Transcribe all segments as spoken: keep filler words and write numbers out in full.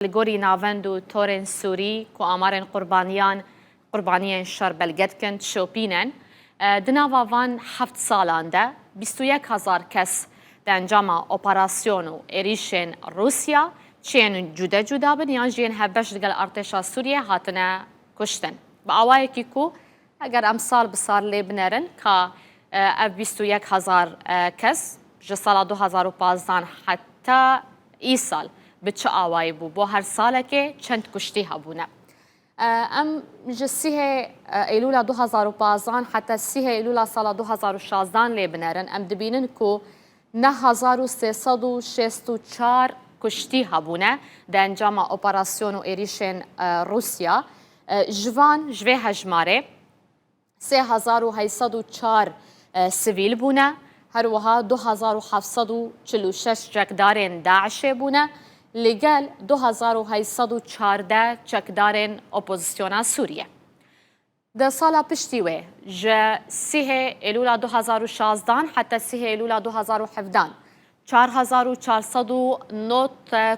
Li gorî navend û torên Sûrî ku amarên qurbaniyan, qurbaniyên şer belge dikin, dişopînin. E, di nava van heft salan de bîst û yek hezar kes di encama operasyon û êrîşên Rûsya, çiyên cude cuda bin yan jî yên hevbeş digel artêşa Sûriyê, hatine kuştin. Bi awayekî ku eger em sal bi sal lê binerin ka, e, ev bîst û yek hezar, e, kes ji sala du hezar û pazdan heta îsal bi çi awayî bû? Bo her salekê çend kuştî hebûne? E, em ji sîhê, e, Eylûla du hezar û pazdan heta sîhê Eylûla sala du hezar û şazdan lê binerin, em dibînin ku neh hezar û sê sed û şêst û çar kuştî hebûne di encama operasyon û êrîşên, e, Rûsya. E, ji van, ji vê hejmarê sê hezar û heyt sed û çar, e, sivîl bûne, her wiha du hezar û heft sed û çil û şeş çekdarên DAIŞê bûne, li gel du hezar û heyt sed û çardeh çekdarên opozisyona Sûriyê. Di sala piştî wê, ji sîhê Êlûla du hezar û şazdan heta sîhê Êlûla du hezar û hevdan, çar hezar û çar sed û nod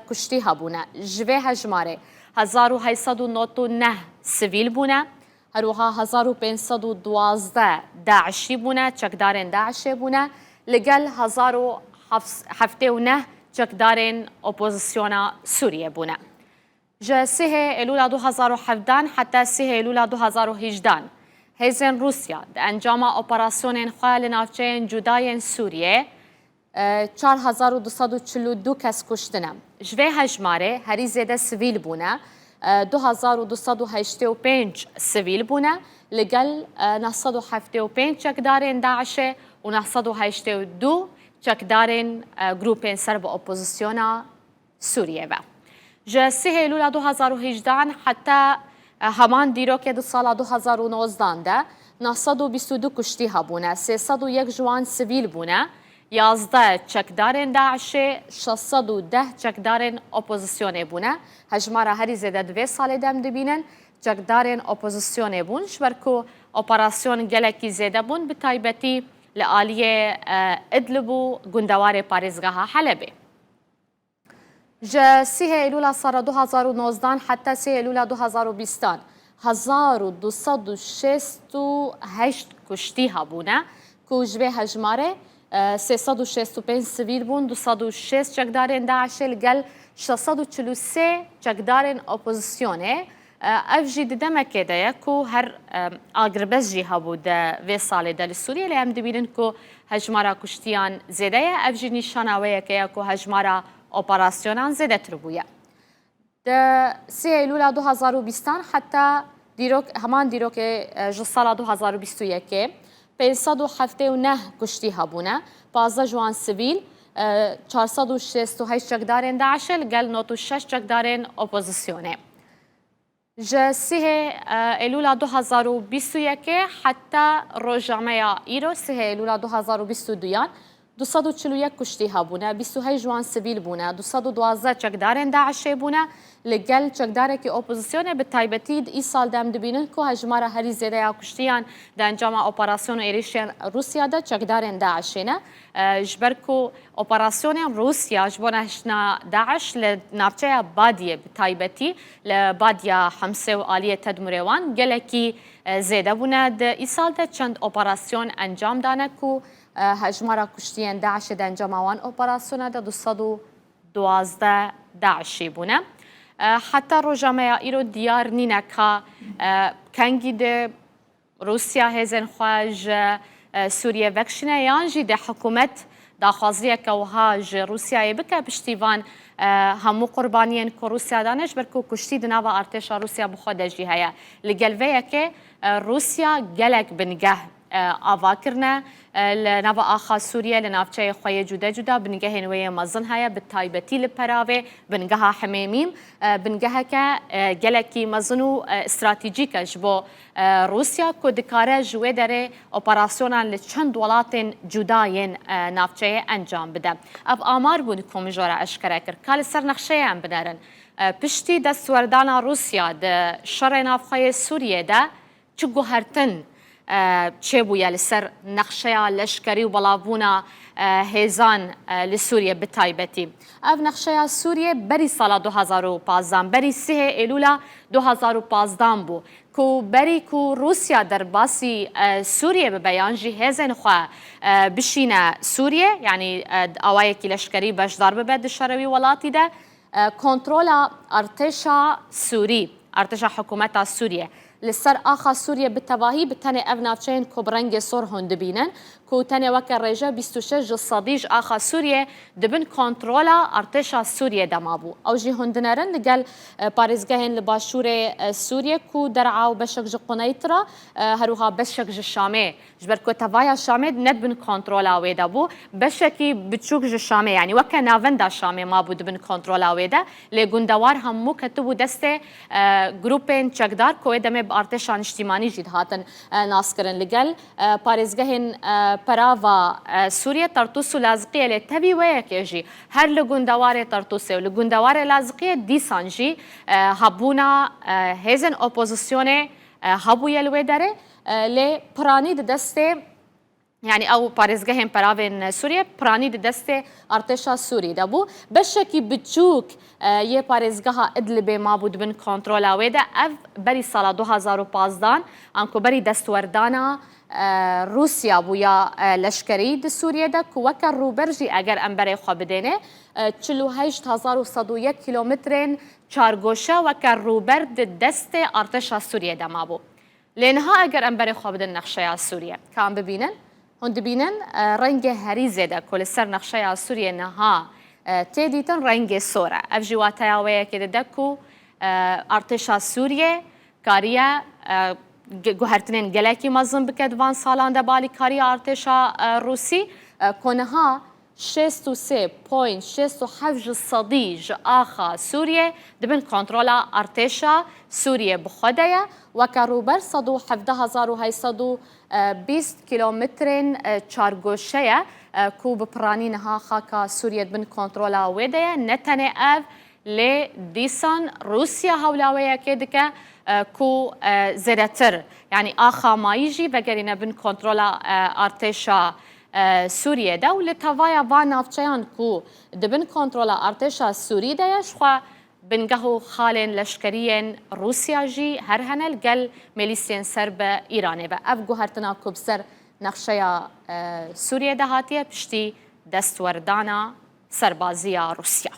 kuştî hebûne. Ji vê hejmarê hezar û heyt sed û nod û neh sivîl bûne, her wiha hezar û pênc sed û duwazdeh DAIŞî bûne, çekdarên DAIŞê bûne, li gel hezar û heftê û neh çekdarên opozisyona Sûriyê bûne. Ji sîhê Êlûla du hezar û hevdan heta sîhê Êlûla du hezar û hejdan, hêzên Rûsya di encama operasyonên xwe li navçeyên cuda yên Sûriyê, e, çar hezar û du sed û çil û du kes kuştine. Ji vê hejmarê herî zêde sivîl bûne, e, du hezar û du sed û heştê û pênc sivîl bûne, li gel, e, neh sed û heftê û pênc çekdarên DAIŞê û neh sed û heştê û du çekdarên, e, grûpên ser bi opozisyona Sûriyê ve. Ji sîhê Eylûla du hezar û hejdan heta, e, heman dîrokê di sala du hezar û nozdan de neh sed û bîst û du kuştî hebûne, sê sed û yek ji wan sivîl bûne, yazdeh çekdarên DAIŞê, şeş sed û deh çekdarên opozisyonê bûne. Hejmara herî zêde di vê salê de em dibînin çekdarên opozisyonê bûn, ji ber ku operasyon gelekî zêde bûn, bi taybetî li aliyê, e, Idlib û gundewarê parêzgeha Helebê. Ji sîhê Eylûla sala du hezar û nozdan heta sîhê Eylûla du hezar û bîstan hezar û du sed û şêst û heşt kuştî hebûne, ku ji vê hejmarê, e, sê sed û şêst û pênc sivîl bûn, du sed û şêst çekdarên DAIŞê li gel şeş sed û çil û sê çekdarên opozisyonê. E, ev jî di demekê de ye ku her, e, agirbest jî hebû di vê salê de li Sûriyê, lê em dibînin ku hejmara kuştiyan zêde ye. Ev jî nîşana wê yekê ye ku hejmara operasyonan zêdetir bûye. Di sê Eylûla du hezar û bîstan heta dîrok, heman dîrokê, e, ji sala du hezar û bîst û yekê, pênc sed û heftê û neh kuştî hebûne, pazdeh ji wan sivîl, e, çar sed û şêst û heşt çekdarên DAIŞê li gel nod û şeş çekdarên opozisyonê. Ji sîhê, e, Eylûla du hezar û bîst û yekê heta roja me ya îro, sîhê Eylûla du hezar û bîst û duyan, du sed û çil û yek kuştî hebûne, bîst û heşt ji wan sivîl bûne, du sed û duwazdeh çekdarên DAIŞê bûne, li gel çekdarekî opozisyonê, bi taybetî di îsal de em dibînin ku hejmara herî zêde ya kuştiyan di encama operasyon û êrîşên Rûsya de çekdarên DAIŞê ne. E, ji ber ku operasyonên Rûsya ji bo nehiştina DAIŞ li navçeya Badiyê, bi taybetî li Badiya Hemsê û aliyê tedmurê wan gelekî, e, zêde bûne. Di îsal de çend operasyon encam dane ku, e, hejmara kuştiyên DAIŞê di encama wan operasyona de du sed û duwazdeh DAIŞî bûne. E, heta roja me ya îro diyar nîne ka, e, kengî di Rûsya hêzên xwe ji, e, Sûriyê vekişîne yan jî dê hikûmet daxwaziyeke wiha ji Rûsyayê bike piştî van, e, hemû qurbaniyên ku Rûsya dane, ji ber ku kuştî di nava artêşa Rûsya bi xwe de jî heye. Li gel vê yekê, e, Rûsya gelek bingeh, e, ava kirine. E, li nava axa Sûriyê, li navçeyê xwe yê cude cuda bingehên wê yê mezin heye, bi taybetî li Peravê, bingeha Hemêmîm, e, bingeheke, e, gelekî mezin û, e, stratejîk e ji bo, e, Rûsya, ku dikare ji wê derê operasyonan li çend welatên cuda yên, e, navçeyê encam bide. Ev amar bûn ku min ji we re eşkere kir. Ka li ser nexşeyê em binerin. E, piştî destwerdana Rûsya di şerê navxwe yê Sûriyê de çi guhertin, e, çêbûye li ser nexşeya leşkerî û belavbûna, e, hêzan, e, li Sûriyê bi taybetî. Ev nexşeya Sûriyê berî sala du hazar û pazdan, berî sihê Êlûla du hazar û pazdan bû, ku berî ku Rûsya derbasî, e, Sûriyê bibe yan jî hêzên xwe, e, bişîne Sûriyê, yanî, e, awayekî leşkerî beşdar bibe di şerê wî welatî de, e, kontrola artêşa Sûrî, artêşa hikûmeta Sûriyê li ser axa Sûriyê bi tevahî bi tenê ev navçeyên ku bi rengê sor hûn dibînin, ku tenê weke rêje bîst û şeş ji sedî ji axa Sûriyê di bin kontrola artêşa Sûriyê de mabû. Ew jî hûn dinerin li gel, e, parêzgehên li başûrê, e, Sûriyê ku Der'a û beşek ji Quneytra, e, her wiha beşek ji Şamê, ji ber ku tevaya Şamê ne di bin kontrola wê de bû, beşekî biçûk ji Şamê, yanî weke navenda Şamê mabû di bin kontrola wê de, lê gundewar hemû ketibû destê, e, grûpên çekdar ku wê demê bi artêşa niştîmanî jî dihatin, e, naskirin. Li gel, e, parêzgehên, e, perava, e, Sûriyê, Tartûs û Laziqiyê, lê tevî wê yekê jî her li gundewarê Tartûsê û li gundewarê Laziqiyê dîsan jî, e, hebûna, e, hêzên opozisyonê, e, hebûye li wê derê, e, lê piranî di destê, yanî ew parêzgehên peravên Sûriyê piranî di destê artêşa Sûrî de bû. Beşekî biçûk, e, yê parêzgeha Idlibê mabû di bin kontrola wê de. Ev berî sala du hazar û pazdan, anku berî destwerdana, e, Rûsya bû ya, e, leşkerî di Sûriyê de, ku weke rûber jî eger em berê xwe bidêne, e, çil û heşt hezar û sed û yek kîlometrên çargoşe weke rûber di destê artêşa Sûriyê de mabû. Lê niha eger em berê xwe bidin nexşeya Sûriyê, ka em bibînin, hûn dibînin, e, rengê herîzê de ku li ser nexşeya Sûriyê niha, e, tê dîtin rengê sor e. Ev jî wateya wê yekê dide ku, e, artêşa Sûriyê kariye, e, ge-, guhertinên gelekî mezin bike di van salan de bi alîkariya artêşa, e, Rûsî, e, ku niha şêst û sê point şêst û heft ji sedî ji axa Sûriyê di bin kontrola artêşa Sûriyê bi xwe de ye. Weke rûber sed û hevdeh hezar û heyt sed û bîst kîlometrên, e, çargoşe ye, e, ku bi piranî niha xaka Sûriyê di bin kontrola wê de ye. Ne tenê ev, lê dîsan Rûsya hewla wê yekê dike, e, ku, e, zêdetir, yanî axa mayî jî vegerîne bin kontrola, e, artêşa, e, Sûriyê de û li tevaya van navçeyan ku di bin kontrola artêşa Sûrî de ye, ji xwe bingeh û xalên leşkeriyên Rûsya jî her hene li gel mêlîsiyên ser bi Îranê ve. Ev guhertina ku bi ser nexşeya, e, Sûriyê de hatiye piştî destwerdana serbaziya Rûsya.